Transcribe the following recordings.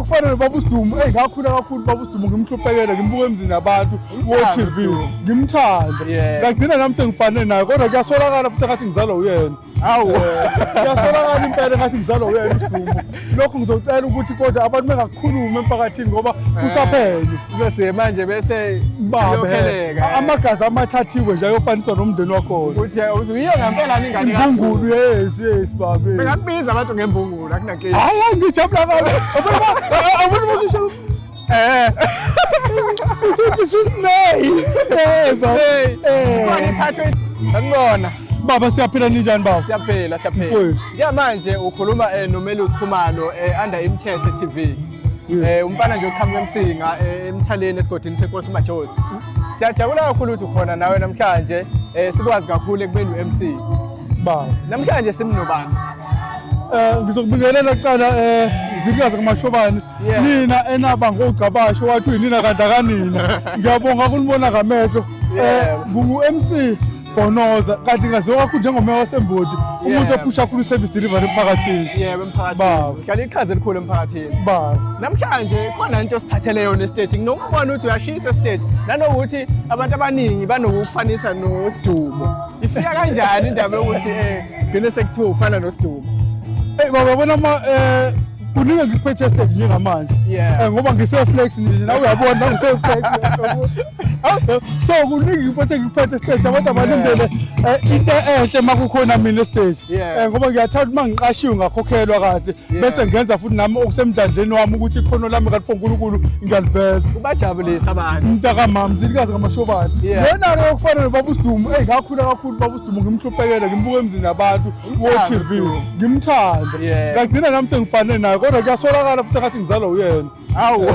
yokufana nobaba uSidumo, eyi ngakhula kakhulu baba uSidumo, ngimhluphekele, ngimbuka emzini abantu Umthanda wo-TV, uSidumo. ngimthanda. Ngagcina nami sengifane naye, kodwa kuyasolakala futhi ngathi ngizalwa uyena. Hawu. Kuyasolakala impela ngathi ngizalwa uyena uSidumo. Lokhu ngizocela ukuthi kodwa abantu bengakukhulumi emphakathini ngoba kusaphenyo. Uzose manje bese Babe, siyokheleka. Amagazi amathathiwe nje ayofaniswa nomndeni wakhona. Uthi uyiyo ngempela ingane Imbungulu, yes babe. Bengakubiza abantu ngembungulu, akunankinga. Hayi hayi, ngijabula kabi. Abantu basho usuthi sisney. Yes. Hey. Eh. Khona iphathwe. Sanibona. Baba, siyaphila, ninjani baba? Siyaphila, siyaphila. Mfowethu. Njengamanje ukhuluma noMelusi Khumalo under Imthethe TV. Umfana nje oqhamuka eMsinga, eMthaleni, esigodini senkosi uMajozi. Siyajabula kakhulu ukuthi ukhona nawe namhlanje, sikwazi kakhulu ekubeni u-MC. Baba. Namhlanje simnobani? Ngizokubingelela kuqala, zikaze kumashobane. Nina enaba ngogcabasho wathi uyinina kanti akanina. Ngiyabonga kunibona ngamehlo. Ngingu MC Bhonoza, kanti ngaziwa kakhulu njengomeya waseMbodi, umuntu ophusha kakhulu i-service delivery emphakathini. Yebo, emphakathini. Baba. Dlala iqhaza elikhulu emphakathini. Baba. Namhlanje khona into osiphathele yona estage. Nginokubona ukuthi uyashisa estage. Nanokuthi abantu abaningi banokukufanisa noSidumo. Ifika kanjani indaba yokuthi gcine sekuthiwa ufana noSidumo? Hey baba, bona ma kuningi ngikuphethe stage njengamanje. Ngoba ngise-flex nje, nawe uyabona ngise-flex. So kuningi ngikuphethe stage, abantu abalindele into enhle makukhona mina stage. Ngoba ngiyathanda uma ngiqashiwe ngakhokhelwa kahle bese ngenza futhi nami okusemdlandleni wami ukuthi ikhono lami kalipho uNkulunkulu ngiyaliveza. Ubajabulisa abantu. Mntakamama, zilikazi ngamashobane. Lena-ke yokufana nobaba uSidumo, eyi ngakhula kakhulu baba uSidumo, ngimhluphekele, ngimbuka emzini abantu Umthanda wo-TV, uSidumo. ngimthanda. Ngagcina nami sengifane naye, kodwa kuyasolakala futhi ngathi ngizalwa uyena. Hawu.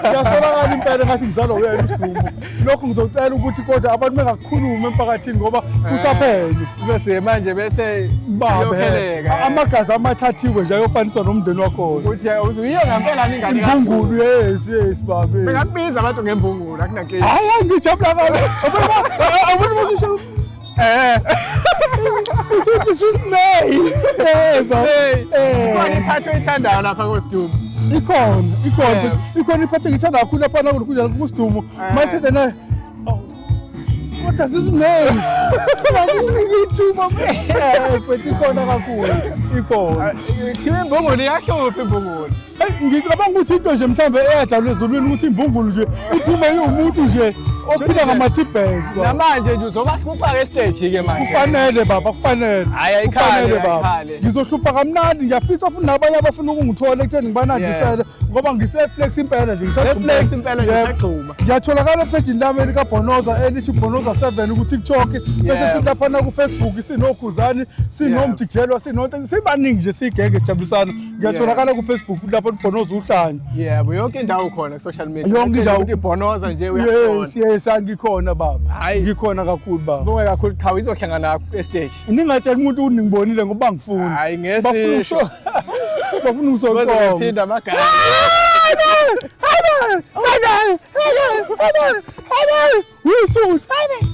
Kuyasolakala impela ngathi ngizalwa uyena uSidumo. Lokhu ngizocela ukuthi kodwa abantu bengakukhulumi emphakathini ngoba kusaphenyo. Uzose manje bese Babe, siyokheleka. Amagazi amathathiwe nje ayofaniswa nomndeni wakhona. Uthi uyiyo ngempela ingane Imbungulu, yes babe. Bengakubiza abantu ngembungulu, akunankinga. Hayi hayi, ngijabula kabi. Abantu basho usuthi sisney. Yes. Hey. Khona iphathi oyithandayo lapha koSidumo? Ikhona, ikhona. Ikhona iphathi engithanda kakhulu lapha nakulo kuSidumo. Mase na kodwa sisney. Bakunika ithuba. Futhi ikhona kakhulu. Ikhona. Kuthiwa imbungulu iyahlupha imbungulu. Hey, ngicabanga ukuthi into nje mhlawumbe eyadalwa ezulwini ukuthi imbungulu nje iphume iwumuntu nje ophila ngama-T-bags. Namanje nje uzobahlupha ke stage ke manje. Kufanele baba, kufanele. Hhayi, ayikhale, Kufanele baba. Ayikhale. Ngizohlupha kamnandi, ngiyafisa futhi nabanye abafuna ukungithola ekutheni ngibanandisele ngoba ngise-flex impela nje. Ngise-flex impela nje, Yebo. usagxuma. Ngiyatholakala ephejini lami elikaBhonoza elithi Bhonoza 7 ku-TikTok, bese futhi laphana ku-Facebook sinoKhuzani, sinoMjijelwa, sinonto, sibaningi nje, siyigenge sijabulisana. Ngiyatholakala ku-Facebook futhi lapho Bhonoza uhlanya. Yebo, yonke indawo khona ku-social media. Yonke indawo. Ukuthi Bhonoza nje uyakuthola. Yes, angikhona baba. Hhayi. Ngikhona kakhulu baba. Sibonge kakhulu, qhawe, izohlangana estage. Ningatsheli umuntu ukuthi ningibonile ngoba ngifuni. Hhayi, Bafuna ngesisho. Bafuna ukusocoma. Bazophinda amagama. Hayi, hayi, hayi, hayi, hayi, hayi, hayi, hayi.